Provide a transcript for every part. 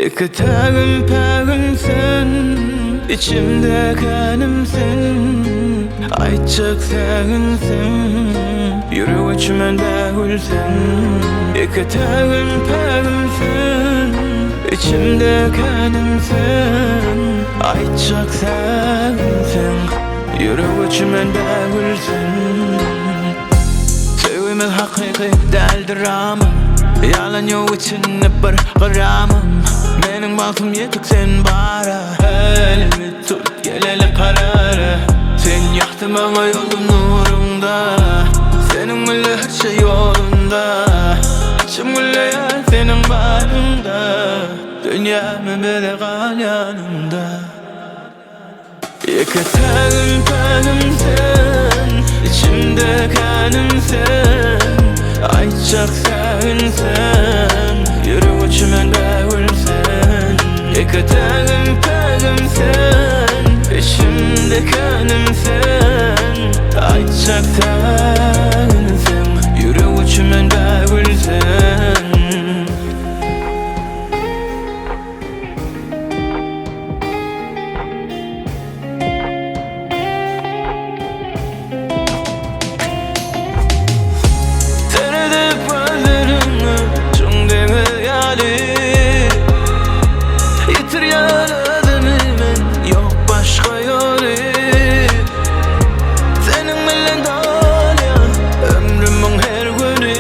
Ýeke-tägim pägim sen, Içimde känim sen, Aýtjak sägin sen, Ýürege çümen bägül sen. Ýeke-tägim pägim sen, Içimde känim sen, Aýtjak sägin sen, Ýürege çümen bägül sen. Söýgimiz hakyky däl drama, Ýalan ýok içinde bir gramam. Meniň bagtym ýetik sen bara, Elimi tut geleli karara. Sen ýagty maňa ýolum nuruňda, Seniň bile her şey ýolunda. Içim gülleýär seniň baryňda, Dünýäme bile gal ýanymda. Ýeke-tägim pägim sen, Içimde känim sen, Aýtjak sägin sen, Ýürege çümen bägül sen. Ýeke-tägim pägim sen, Içimde känim sen, Aýtjak sägin sen, Ýürege çümen bägül sen. Seredip gözleriňe çuň deňiz ýaly, Ýitirýän özümi men, ýok başga ýoly. Seniň bilen dolýan ömrümiň her güni,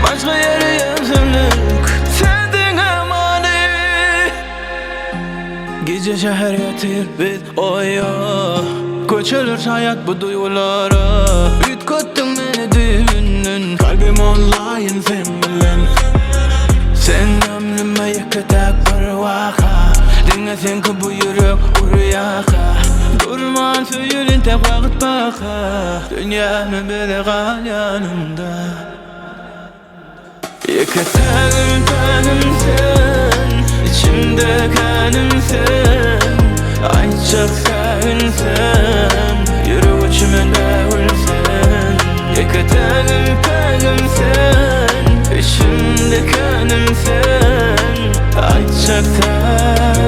Başga ýere ýömsemlik sen diňe many. Gije şäher ýatyr biz oýa, Köçeler şaýat bu duýgulara. Üýtgetdiň meni düýbünden, Kalbim onlaýn sen bilen. Sen ömrüme ýeke-täk bir waka, Diňe seňki bu ýürek urýaka. Durman söýül entek wagt baka, Dünýäme bile gal ýanymda. Ýeke-tägim pägim sen, Içimde känim sen, Aýtjak sägin sen, Ýürege çümen bägül sen. Ýeke-tägim pägim sen, Içimde känim sen, Aýtjak sägin.